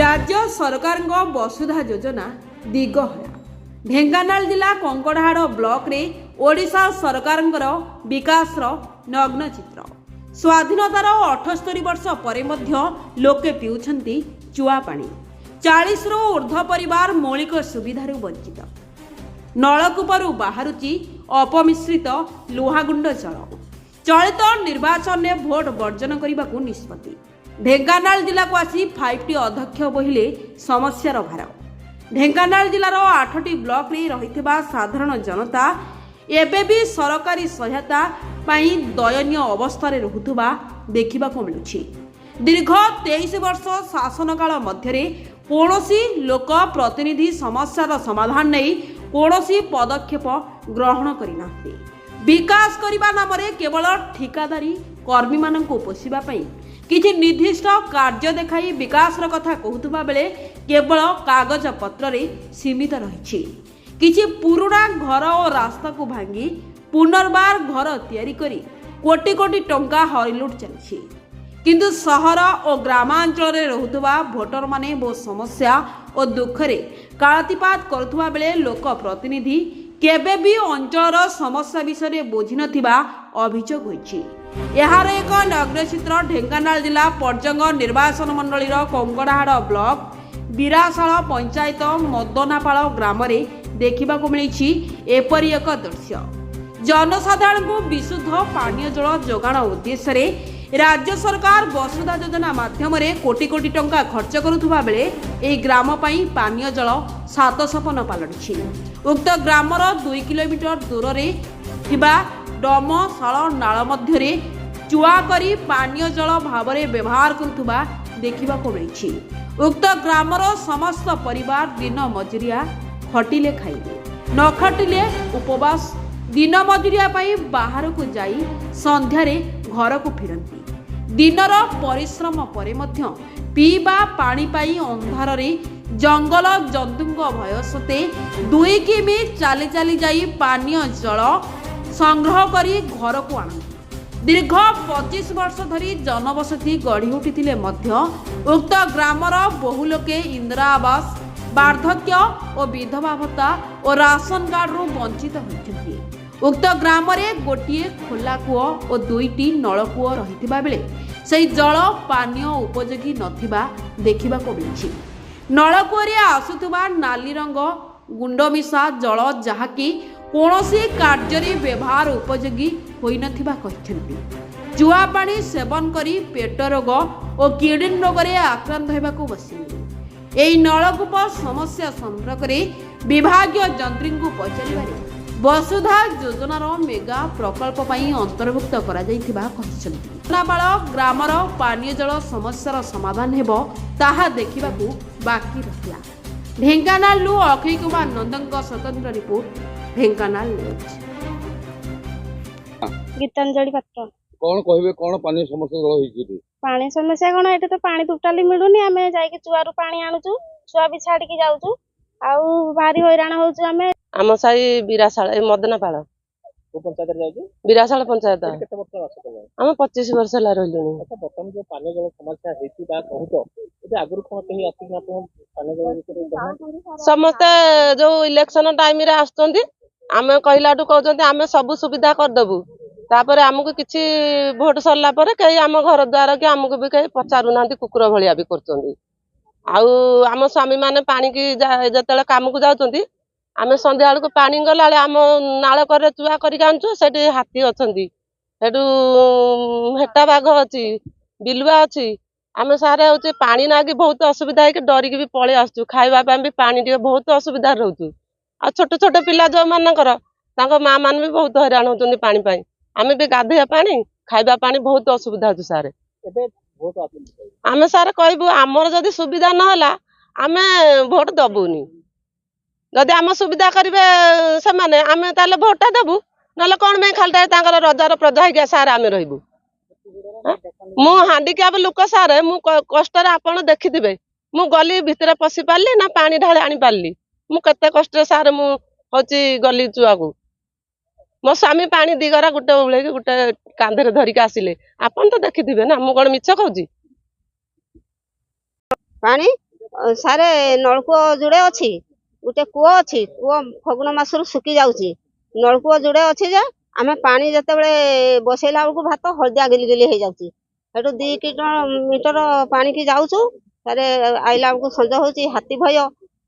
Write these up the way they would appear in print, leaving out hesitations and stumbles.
ରାଜ୍ୟ ସରକାରଙ୍କ ବସୁଧା ଯୋଜନା ଦିଗହରା। ଢେଙ୍କାନାଳ ଜିଲ୍ଲା କଙ୍କଡ଼ାହାଡ଼ ବ୍ଲକରେ ଓଡ଼ିଶା ସରକାରଙ୍କର ବିକାଶର ନଗ୍ନ ଚିତ୍ର। ସ୍ୱାଧୀନତାର 78 ବର୍ଷ ପରେ ମଧ୍ୟ ଲୋକେ ପିଉଛନ୍ତି ଚୁଆ ପାଣି। 40ରୁ ଉର୍ଦ୍ଧ୍ୱ ପରିବାର ମୌଳିକ ସୁବିଧାରୁ ବଞ୍ଚିତ। ନଳକୂପରୁ ବାହାରୁଛି ଅପମିଶ୍ରିତ ଲୁହାଗୁଣ୍ଡ ଜଳ। ଚଳିତ ନିର୍ବାଚନରେ ଭୋଟ ବର୍ଜନ କରିବାକୁ ନିଷ୍ପତ୍ତି। ଢେଙ୍କାନାଳ ଜିଲ୍ଲାକୁ ଆସି ଫାଇଭ୍ ଟି ଅଧ୍ୟକ୍ଷ ବୋହିଲେ ସମସ୍ୟାର ଭାର। ଢେଙ୍କାନାଳ ଜିଲ୍ଲାର 8ଟି ବ୍ଲକରେ ରହିଥିବା ସାଧାରଣ ଜନତା ଏବେ ବି ସରକାରୀ ସହାୟତା ପାଇଁ ଦୟନୀୟ ଅବସ୍ଥାରେ ରହୁଥିବା ଦେଖିବାକୁ ମିଳୁଛି। ଦୀର୍ଘ 23 ବର୍ଷ ଶାସନକାଳ ମଧ୍ୟରେ କୌଣସି ଲୋକ ପ୍ରତିନିଧି ସମସ୍ୟାର ସମାଧାନ ନେଇ କୌଣସି ପଦକ୍ଷେପ ଗ୍ରହଣ କରିନାହାନ୍ତି। ବିକାଶ କରିବା ନାମରେ କେବଳ ଠିକାଦାରୀ କର୍ମୀମାନଙ୍କୁ ପୋଷିବା ପାଇଁ କିଛି ନିର୍ଦ୍ଦିଷ୍ଟ କାର୍ଯ୍ୟ ଦେଖାଇ ବିକାଶର କଥା କହୁଥିବା ବେଳେ କେବଳ କାଗଜପତ୍ରରେ ସୀମିତ ରହିଛି। କିଛି ପୁରୁଣା ଘର ଓ ରାସ୍ତାକୁ ଭାଙ୍ଗି ପୁନର୍ବାର ଘର ତିଆରି କରି କୋଟି କୋଟି ଟଙ୍କା ହରିଲୁଟ୍ ଚାଲିଛି। କିନ୍ତୁ ସହର ଓ ଗ୍ରାମାଞ୍ଚଳରେ ରହୁଥିବା ଭୋଟରମାନେ ବହୁ ସମସ୍ୟା ଓ ଦୁଃଖରେ କାଳାତିପାତ କରୁଥିବା ବେଳେ ଲୋକ ପ୍ରତିନିଧି କେବେ ବି ଅଞ୍ଚଳର ସମସ୍ୟା ବିଷୟରେ ବୁଝିନଥିବା ଅଭିଯୋଗ ହୋଇଛି। ଏହାର ଏକ ନଗ୍ନ ଚିତ୍ର ଢେଙ୍କାନାଳ ଜିଲ୍ଲା ପର୍ଜଙ୍ଗ ନିର୍ବାଚନ ମଣ୍ଡଳୀର କଙ୍କଡ଼ାହାଡ଼ ବ୍ଲକ ବିରାଶାଳ ପଞ୍ଚାୟତ ମଦନାପାଳ ଗ୍ରାମରେ ଦେଖିବାକୁ ମିଳିଛି ଏପରି ଏକ ଦୃଶ୍ୟ। ଜନସାଧାରଣଙ୍କୁ ବିଶୁଦ୍ଧ ପାନୀୟ ଜଳ ଯୋଗାଣ ଉଦ୍ଦେଶ୍ୟରେ ରାଜ୍ୟ ସରକାର ବସୁଧା ଯୋଜନା ମାଧ୍ୟମରେ କୋଟି କୋଟି ଟଙ୍କା ଖର୍ଚ୍ଚ କରୁଥିବା ବେଳେ ଏହି ଗ୍ରାମ ପାଇଁ ପାନୀୟ ଜଳ ସାତ ସପନ ପାଲଟିଛି। ଉକ୍ତ ଗ୍ରାମର 2 କିଲୋମିଟର ଦୂରରେ ଥିବା ଡମଶାଳ ନାଳ ମଧ୍ୟରେ ଚୁଆ କରି ପାନୀୟ ଜଳ ଭାବରେ ବ୍ୟବହାର କରୁଥିବା ଦେଖିବାକୁ ମିଳିଛି। ଉକ୍ତ ଗ୍ରାମର ସମସ୍ତ ପରିବାର ଦିନ ମଜୁରିଆ, ଖଟିଲେ ଖାଇବେ, ନ ଖଟିଲେ ଉପବାସ। ଦିନ ମଜୁରିଆ ପାଇଁ ବାହାରକୁ ଯାଇ ସନ୍ଧ୍ୟାରେ ଘରକୁ ଫେରନ୍ତି। ଦିନର ପରିଶ୍ରମ ପରେ ମଧ୍ୟ ପିଇବା ପାଣି ପାଇଁ ଅନ୍ଧାରରେ ଜଙ୍ଗଲ ଜନ୍ତୁଙ୍କ ଭୟ ସତ୍ତ୍ୱେ 2 କିମି ଚାଲି ଚାଲି ଯାଇ ପାନୀୟ ଜଳ ସଂଗ୍ରହ କରି ଘରକୁ ଆଣନ୍ତି। ଦୀର୍ଘ 25 ବର୍ଷ ଧରି ଜନବସତି ଗଢ଼ି ଉଠିଥିଲେ ମଧ୍ୟ ଉକ୍ତ ଗ୍ରାମର ବହୁ ଲୋକେ ଇନ୍ଦିରା ଆବାସ, ବାର୍ଦ୍ଧକ୍ୟ ଓ ବିଧବା ଭତ୍ତା ଓ ରାସନ କାର୍ଡରୁ ବଞ୍ଚିତ ହୋଇଛନ୍ତି। ଉକ୍ତ ଗ୍ରାମରେ ଗୋଟିଏ ଖୋଲା କୂଅ ଓ 2ଟି ନଳକୂଅ ରହିଥିବା ବେଳେ ସେହି ଜଳ ପାନୀୟ ଉପଯୋଗୀ ନଥିବା ଦେଖିବାକୁ ମିଳିଛି। ନଳକୂଅରେ ଆସୁଥିବା ନାଲି ରଙ୍ଗ ଗୁଣ୍ଡମିଶା ଜଳ, ଯାହାକି କୌଣସି କାର୍ଯ୍ୟରେ ବ୍ୟବହାର ଉପଯୋଗୀ ହୋଇନଥିବା କହିଛନ୍ତି। ଚୁଆ ପାଣି ସେବନ କରି ପେଟ ରୋଗ ଓ କିଡନୀ ରୋଗରେ ଆକ୍ରାନ୍ତ ହେବାକୁ ବସିଲେଣି। ଏହି ନଳକୂପ ସମସ୍ୟା ସମ୍ପର୍କରେ ବିଭାଗୀୟ ଯନ୍ତ୍ରୀଙ୍କୁ ପଚାରିବାରେ ବସୁଧା ଯୋଜନାର ମେଗା ପ୍ରକଳ୍ପ ପାଇଁ ଅନ୍ତର୍ଭୁକ୍ତ କରାଯାଇଥିବା କହିଛନ୍ତି। ନାବାଳ ଗ୍ରାମର ପାନୀୟ ଜଳ ସମସ୍ୟାର ସମାଧାନ ହେବ, ତାହା ଦେଖିବାକୁ ବାକି ରହିଲା। ଢେଙ୍କାନାଳରୁ ଅକ୍ଷୟ କୁମାର ନନ୍ଦଙ୍କ ସ୍ୱତନ୍ତ୍ର ରିପୋର୍ଟ, ଢେଙ୍କାନାଳ ନ୍ୟୁଜ୍। ଗୀତାଞ୍ଜଳି ପାତ୍ର। କଣ କହିବେ, କଣ ପାନୀୟ ସମସ୍ୟା ଜଳ ହେଇଛି ଏଠି? ପାଣି ସମସ୍ୟା କଣ, ଏଠି ତ ପାଣି ଟୋଟାଲି ମିଳୁନି। ଆମେ ଯାଇକି ଚୁଆରୁ ପାଣି ଆଣୁଛୁ, ଛୁଆ ବି ଛାଡିକି ଯାଉଛୁ ଆଉ ଭାରି ହଇରାଣ ହଉଛୁ ଆମେ। ଆମ ସାହି ବିରାଶାଳ, ଏ ମଦନାପାଳ। କୋଉ ପଞ୍ଚାୟତରେ ଯାଉଛି? ବିରାଶାଳ ପଞ୍ଚାୟତ। ଏଠି କେତେ ବର୍ଷ ବାସ କଲେଣି? ଆମେ 25 ବର୍ଷ ହେଲା ରହିଲୁଣି। ଆଚ୍ଛା, ବର୍ତ୍ତମାନ ଯୋଉ ପାନୀୟ ଜଳ ସମସ୍ୟା ହେଇଛି ବା କହୁଛ, ଏବେ ଆଗରୁ କଣ କେହି ଆସିକି ଆପଣ ପାନୀୟ ଜଳ ବିଷୟରେ କହିନାହାନ୍ତି? ସମସ୍ତେ ଯୋଉ ଇଲେକ୍ସନ ଟାଇମରେ ଆସୁଛନ୍ତି, ଆମେ କହିଲାଠୁ କହୁଛନ୍ତି ଆମେ ସବୁ ସୁବିଧା କରିଦବୁ। ତାପରେ ଆମକୁ କିଛି ଭୋଟ ସରିଲା ପରେ କେହି ଆମ ଘର ଦ୍ୱାର କି ଆମକୁ ବି କେହି ପଚାରୁନାହାନ୍ତି, କୁକୁର ଭଳିଆ ବି କରୁଛନ୍ତି। ଆଉ ଆମ ସ୍ୱାମୀ ମାନେ ପାଣିକି ଯେତେବେଳେ କାମକୁ ଯାଉଛନ୍ତି, ଆମେ ସନ୍ଧ୍ୟା ବେଳକୁ ପାଣି ଗଲାବେଳେ ଆମ ନାଳ କରରେ ଚୁଆ କରିକି ଆଣୁଛୁ। ସେଠି ହାତୀ ଅଛନ୍ତି, ସେଠୁ ହେଟା ବାଘ ଅଛି, ବିଲୁଆ ଅଛି। ଆମେ ସାରେ ହଉଛି ପାଣି ନାଗି ବହୁତ ଅସୁବିଧା ହେଇକି ଡରିକି ବି ପଳେଇ ଆସୁଛୁ। ଖାଇବା ପାଇଁ ବି ପାଣି ଟିକେ ବହୁତ ଅସୁବିଧାରେ ରହୁଛୁ। ଆଉ ଛୋଟ ଛୋଟ ପିଲା ଯୋଉମାନଙ୍କର, ତାଙ୍କ ମା ମାନେ ବି ବହୁତ ହଇରାଣ ହଉଛନ୍ତି ପାଣି ପାଇଁ। ଆମେ ବି ଗାଧୋଇବା ପାଣି, ଖାଇବା ପାଣି ବହୁତ ଅସୁବିଧା ହଉଛି ସାରେ। ଏବେ ଭୋଟ ଆସୁଛି। ଆମେ ସାର୍ କହିବୁ, ଆମର ଯଦି ସୁବିଧା ନହେଲା ଆମେ ଭୋଟ ଦବୁନି। ଯଦି ଆମ ସୁବିଧା କରିବେ ସେମାନେ, ଆମେ ତାହେଲେ ଭୋଟଟା ଦବୁ। ନହେଲେ କଣ ପାଇଁ ଖାଲିଟାରେ ତାଙ୍କର ରଜାର ପ୍ରଜା ହେଇକି ସାର୍ ଆମେ ରହିବୁ? ମୁଁ ହାଣ୍ଡିକ୍ୟାପ ଲୋକ ସାର୍, ମୁଁ କଷ୍ଟରେ, ଆପଣ ଦେଖିଥିବେ, ମୁଁ ଗଲି ଭିତରେ ପଶି ପାରିଲି ନା ପାଣି ଢାଳି ଆଣିପାରିଲି। ମୁଁ କେତେ କଷ୍ଟରେ ସାର୍ ମୁଁ ହଉଛି ଗଲି ଚୁଆକୁ। ମୋ ସ୍ୱାମୀ ପାଣି 2 ଗରା ଗୋଟେ ଓହ୍ଲେଇକି ଗୋଟେ କାନ୍ଧରେ ଧରିକି ଆସିଲେ। ଆପଣ ତ ଦେଖିଥିବେ ନା, ମୁଁ କଣ ମିଛ କହୁଛି? ପାଣି ସାରେ, ନଳକୂଅ ଯୋଡ଼େ ଅଛି, ଗୋଟେ କୂଅ ଅଛି। କୂଅ ଫଗୁଣ ମାସରୁ ଶୁଖି ଯାଉଛି। ନଳକୂଅ ଯୋଡ଼େ ଅଛି ଯେ ଆମେ ପାଣି ଯେତେବେଳେ ବସେଇଲା ବେଳକୁ ଭାତ ହଳଦିଆ ଗିଲି ଗିଲି ହେଇଯାଉଛି। ସେଠୁ 2 କିଲୋମିଟର ପାଣିକି ଯାଉଛୁ ସାରେ। ଆଇଲା ବେଳକୁ ସଞ୍ଜ ହଉଛି, ହାତୀ ଭୟ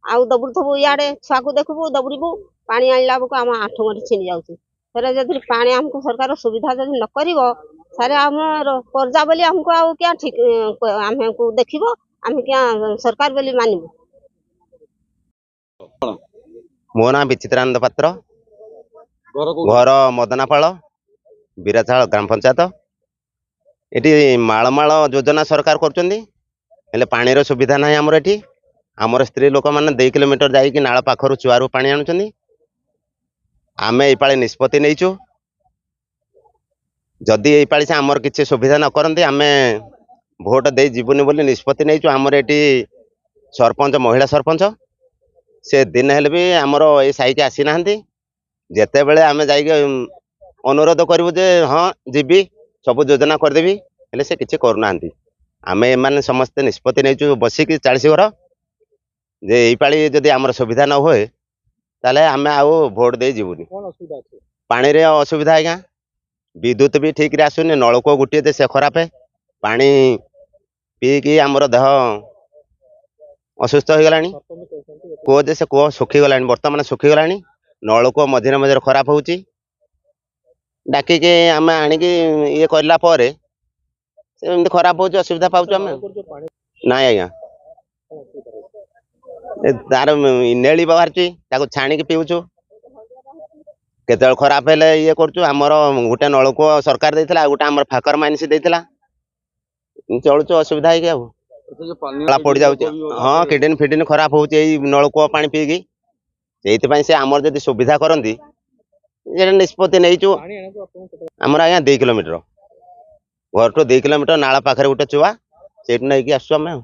ଆଉ ଦବୁଡୁଥିବୁ। ଇଆଡେ ଛୁଆକୁ ଦେଖିବୁ, ଦବୁଡ଼ିବୁ। ପାଣି ଆଣିଲା ବେଳକୁ ଆମ ଆଣ୍ଠୁ ଗଣ୍ଠି ଛିଣ୍ଡି ଯାଉଛି ସାରେ। ଯଦି ପାଣି ଆମକୁ ସରକାର ସୁବିଧା ଯଦି ନ କରିବ ସାରେ, ଆମର ପ୍ରଜା ବୋଲି ଆମକୁ ଆଉ କିଆ ଠିକ ଆମକୁ ଦେଖିବ? ଆମେ କିଆ ସରକାର ବୋଲି ମାନିବୁ? ମୋ ନାଁ ବିଚିତ୍ରାନନ୍ଦ ପାତ୍ର। ଘର କୋଉଠି? ଘର ମଦନାପାଳ, ବିରାଚାଳ ଗ୍ରାମ ପଞ୍ଚାୟତ। ଏଠି ମାଳ ମାଳ ଯୋଜନା ସରକାର କରୁଛନ୍ତି, ହେଲେ ପାଣିର ସୁବିଧା ନାହିଁ ଆମର ଏଠି। ଆମର ସ୍ତ୍ରୀ ଲୋକମାନେ 2 କିଲୋମିଟର ଯାଇକି ନାଳ ପାଖରୁ ଚୁଆରୁ ପାଣି ଆଣୁଛନ୍ତି। ଆମେ ଏଇପାଳି ନିଷ୍ପତ୍ତି ନେଇଛୁ, ଯଦି ଏଇପାଳି ସେ ଆମର କିଛି ସୁବିଧା ନ କରନ୍ତି, ଆମେ ଭୋଟ ଦେଇ ଯିବୁନି ବୋଲି ନିଷ୍ପତ୍ତି ନେଇଛୁ। ଆମର ଏଠି ସରପଞ୍ଚ, ମହିଳା ସରପଞ୍ଚ, ସେ ଦିନେ ହେଲେ ବି ଆମର ଏଇ ସାହିକି ଆସିନାହାନ୍ତି। ଯେତେବେଳେ ଆମେ ଯାଇକି ଅନୁରୋଧ କରିବୁ ଯେ ହଁ ଯିବି, ସବୁ ଯୋଜନା କରିଦେବି, ହେଲେ ସେ କିଛି କରୁନାହାନ୍ତି। ଆମେ ଏମାନେ ସମସ୍ତେ ନିଷ୍ପତ୍ତି ନେଇଛୁ ବସିକି 40 ଘର ଯେ ଏଇପାଳି ଯଦି ଆମର ସୁବିଧା ନ ହୁଏ, ତାହେଲେ ଆମେ ଆଉ ଭୋଟ ଦେଇ ଯିବୁନି। କଣ ଅସୁବିଧା ଅଛି? ପାଣିରେ ଅସୁବିଧା ଆଜ୍ଞା, ବିଦ୍ୟୁତ ବି ଠିକରେ ଆସୁନି। ନଳକୂଅ ଗୋଟିଏ ଯେ ସେ ଖରାପ ପାଣି ପିଇକି ଆମର ଦେହ ଅସୁସ୍ଥ ହେଇଗଲାଣି। ସରପଞ୍ଚ କହୁଛନ୍ତି ଏଠି କୂଅ ଯେ ସେ କୂଅ ଶୁଖିଗଲାଣି, ବର୍ତ୍ତମାନ ଶୁଖିଗଲାଣି। ନଳକୂଅ ମଝିରେ ମଝିରେ ଖରାପ ହେଉଛି। ଡାକିକି ଆମେ ଆଣିକି ଇଏ କରିଲା ପରେ ସେ ଏମିତି ଖରାପ ହେଉଛି, ଅସୁବିଧା ପାଉଛୁ ଆମେ। ନଳକୂଅରୁ ଯୋଉ ପାଣି ନାଇଁ ଆଜ୍ଞା। କଣ ଅସୁବିଧା ରହୁଛି? ଏ ତାର ନେଳି ବାହାରୁଛି, ତାକୁ ଛାଣିକି ପିଉଛୁ। କେତେବେଳେ ଖରାପ ହେଲେ ଇଏ କରୁଛୁ। ଆମର ଗୋଟେ ନଳକୂଅ ସରକାର ଦେଇଥିଲା, ଆଉ ଗୋଟେ ଆମର ଫାକର ମାଇନ୍ସ ଦେଇଥିଲା। ଏମିତି ଚଳୁଛୁ ଅସୁବିଧା ହେଇକି ଆଉ। ଏଠି ଯୋଉ ପାନୀୟ କଳା ପଡି ଯାଉଛି। ରୋଗ ବି ହଁ, କିଡନୀ ଫିଡନୀ ଖରାପ ହଉଛି ଏଇ ନଳକୂଅ ପାଣି ପିଇକି। ସେଇଥିପାଇଁ ସେ ଆମର ଯଦି ସୁବିଧା କରନ୍ତି, ଯେଟା ନିଷ୍ପତ୍ତି ନେଇଛୁ। ପାଣି ଆଣିବାକୁ ଆପଣଙ୍କୁ କେତେ ଆମର ଆଜ୍ଞା 2 କିଲୋମିଟର, ଘରଠୁ 2 କିଲୋମିଟର, ନାଳ ପାଖରେ ଗୋଟେ ଚୁଆ, ସେଇଠୁ ନେଇକି ଆସୁଛୁ ଆମେ ଆଉ।